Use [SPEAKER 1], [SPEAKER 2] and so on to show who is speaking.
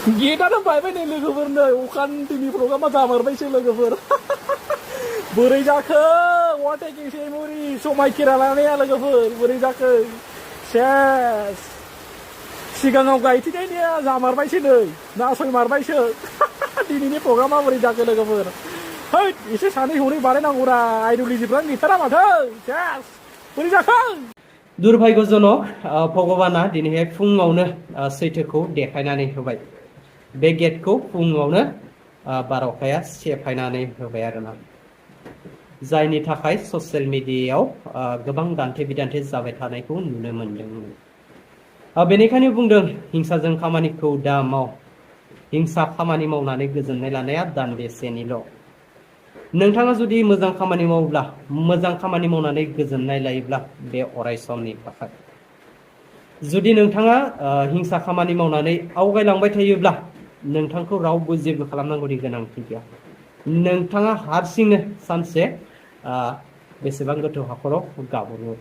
[SPEAKER 1] गेटआनो बायबाय नै लोगोफोर नै अखान्तिनि प्रग्रामा जामारबायसो लोगोफोर बोरै जाखो व्हाट ए मेमोरि समायखिरा लानाया लोगोफोर बोरै जाखो सेस सिगाङाव गायथिनायनिया जामारबायसो नै नासयमारबायसो दिनैनि प्रग्रामा बोरै जाखो लोगोफोर हैद एसे सानै हनै बानायनांगौरा आइडिय'लजिफ्रानो गैथारा माथो सेस बोरै जाखो दुर्भाग्यजनक भगबाना दिनैहाय फुङावनो सैथोखौ देखायनानै होबाय बे गेटखौ फुङावनो बार'खाया सेफायनानै होबाय आरोना जायनि थाखाय ससियेल मिडियायाव गोबां दान्थे बिदान्थे जाबाय थानायखौ नुनो मोनदों बेनिखायनो बुंदों हिंसाजों खामानिखौ दा माव हिंसा खामानि मावनानै गोजोननाय लानाया दान्दिसेनिल' नोंथाङा जुदि मोजां खामानि मावोब्ला मोजां खामानि मावनानै गोजोननाय लायोब्ला बे अराय समनि थाखाय जुदि नोंथाङा हिंसा खामानि मावनानै आवगायलांबाय थायोब्ला नोंथांखौ रावबो जेबो खालामनांगौनि गोनांथि गैया नोंथाङा हारसिंनो सानसे बेसेबां गोथौ हाखराव गाब्र'नो